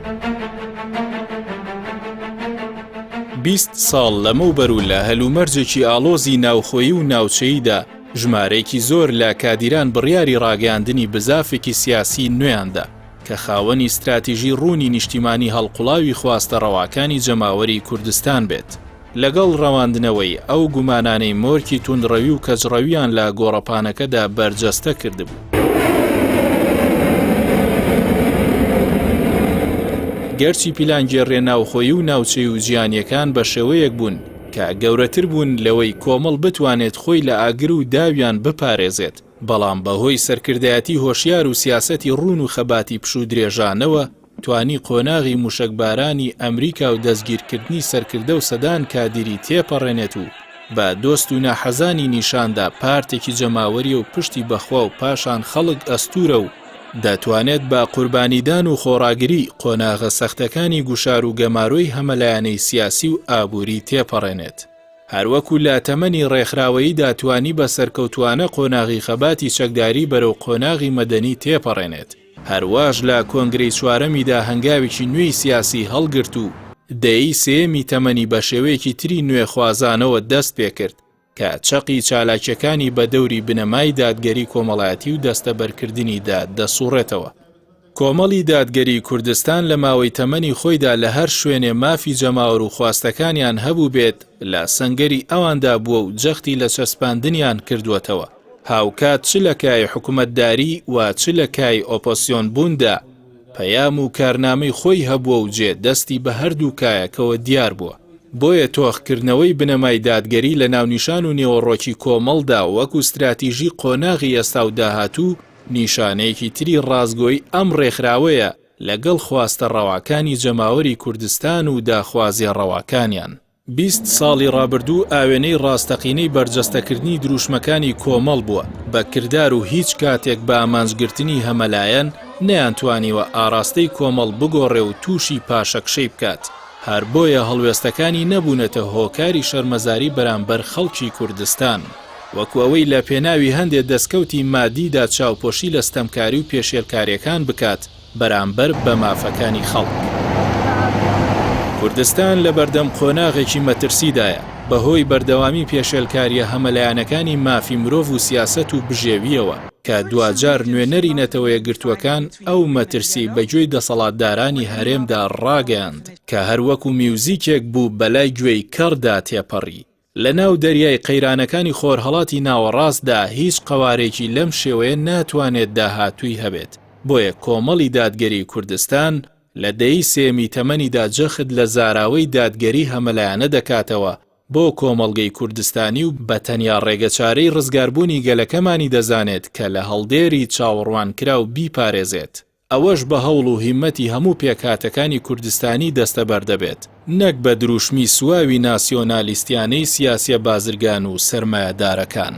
20 ساڵ لەمەوبەر و لە هەلومەرجێکی ئاڵۆزی ناوخۆیی و ناوچەییدا ژمارەیەکی زۆر لە کادیران بڕیاری ڕاگەیاندنی بزافێکی سیاسی نوێیان دا کە خاوەنی ستراتیژی ڕوونی نیشتیمانی هەڵقوڵاوی خواستە ڕەواکانی جەماوەری کوردستان بێت. لەگەڵ ڕەواندنەوەی ئەو گومانانەی مۆرکی توندڕەوی و کەجڕەوییان لە گۆڕەپانەکەدا بەرجەستە کردبوو. گەرچی پیلانگێڕیە ناوخۆیی و ناوچەیی و جیهانیەکان بە شێوەیەک بوون کە گەورەتر بوون لەوەی کۆمەڵ بتوانێت خۆی لە ئاگر و داویان بپارێزێت، بەڵام بەهۆی سەرکردایەتی هۆشیار و سیاسەتی ڕوون و خەباتی پشوودرێژانەوە توانی قۆناغی موشەکبارانی ئەمریکا و دەستگیرکردنی سەرکردە و سەدان کادیری تێپەڕێنێت و بە دۆست و ناحەزانی نیشاندا پارتێکی جەماوەریە و پشتی بەخوا و پاشان خەڵک ئەستورە و دەتوانێت بە قوربانیدان و خۆڕاگری قۆناغە سەختەکانی گوشار و گەمارۆی هەمەلایەنەی سیاسی و ئابوری تێپەڕێنێت. هەروەکو لە تەمەنی ڕێکخراوەییدا توانی بە سەرکەوتووانە قۆناغی خەباتی چەکداری بەرەو قۆناغی مەدەنی تێپەڕێنێت. هەرواش لە کۆنگرەی چوارەمیدا هەنگاوێکی نوێی سیاسی هەڵگرت و دەیەی سێیەمی تەمەنی بە شێوەیەکی تری نوێخوازانەوە دەست پێکرد کە چەقی چالاکیەکانی بە دەوری بنەمای دادگەری کۆمەڵایەتی و دەستەبەرکردنیدا دەسوڕێتەوە. کۆمەڵی دادگەری کوردستان لە ماوەی تەمەنی خۆیدا لە هەر شوێنێ مافی جەماوەر و خواستەکانیان هەبووبێت لە سەنگەری ئەواندا بووە و جەختی لە چەسپاندنیان کردووەتەوە. هاوکات چ لە کایەی حکومەتداری و چ لە کایەی ئۆپۆسیۆن بووندا پەیام و کارنامەی خۆی هەبووە و جێ دەستی بە هەردوو کایەکەوە دیار بووە. بۆیە تۆخ کردنەوەی بنەمای دادگەری لە ناونیشان و نێوەڕۆکی کۆمەڵدا وەکو ستراتیژی قۆناغی ئێستا و داهاتوو نیشانەیەکی تری ڕاستگۆیی ئەم ڕێکخراوەیە لەگەڵ خواستە ڕەواکانی جەماوەری کوردستان و داخوازیە ڕەواکانیان. 20 ساڵی ڕابردوو ئاوێنەی ڕاستەقینەی بەرجەستەکردنی دروشمەکانی کۆمەڵ بووە بە کردار و هیچ کاتێک بە ئامانجگرتنی هەمەلایەن نەیانتوانیوە ئاڕاستەی کۆمەڵ بگۆڕێ و تووشی پاشەکشەی بکات، هەر بۆیە هەڵوێستەکانی نەبوونەتە هۆکاری شەرمەزاری بەرامبەر خەڵکی کوردستان. وەکو ئەوەی لە پێناوی هەندێ دەستکەوتی مادیدا چاوپۆشی لە ستەمکاری و پێشێلکاریەکان بکات بەرامبەر بە مافەکانی خەڵک. کوردستان لەبەردەم قۆناغێکی مەترسیدایە، بەهۆی بەردەوامی پێشێلکاریە هەمەلایەنەکانی مافی مرۆڤ و سیاسەت و بژێویەوە، کە دواجار نوێنەری نەتەوەیەکگرتووەکان ئەو مەترسیەی بەگوێی دەسەڵاتدارانی هەرێمدا ڕاگەیاند، کە هەروەکو میوزیکێک بوو بەلای گوێی کەڕدا تێپەڕی. لە ناو دەریای قەیرانەکانی خۆرهەڵاتی ناوەڕاستدا هیچ قەوارەیەکی لەم شێوەیە ناتوانێت داهاتووی هەبێت، بۆیە کۆمەڵی دادگەریی کوردستان لە دەیەی سێیەمی تەمەنیدا جەخت لە زاراوەی دادگەری هەمەلایەنە دەکاتەوە بۆ کۆمەڵگەی کوردستانی و بە تەنیا ڕێگەچارەی ڕزگاربوونی گەلەکەمانی دەزانێت کە لە هەڵدێری چاوەڕوانکراو بیپارێزێت. ئەوەش بە هەوڵ و هیممەتی هەموو پێکهاتەکانی کوردستانی دەستەبەر دەبێت، نەک بە دروشمی سواوی ناسیۆنالیستیانەی سیاسیە بازرگان و سەرمایەدارەکان.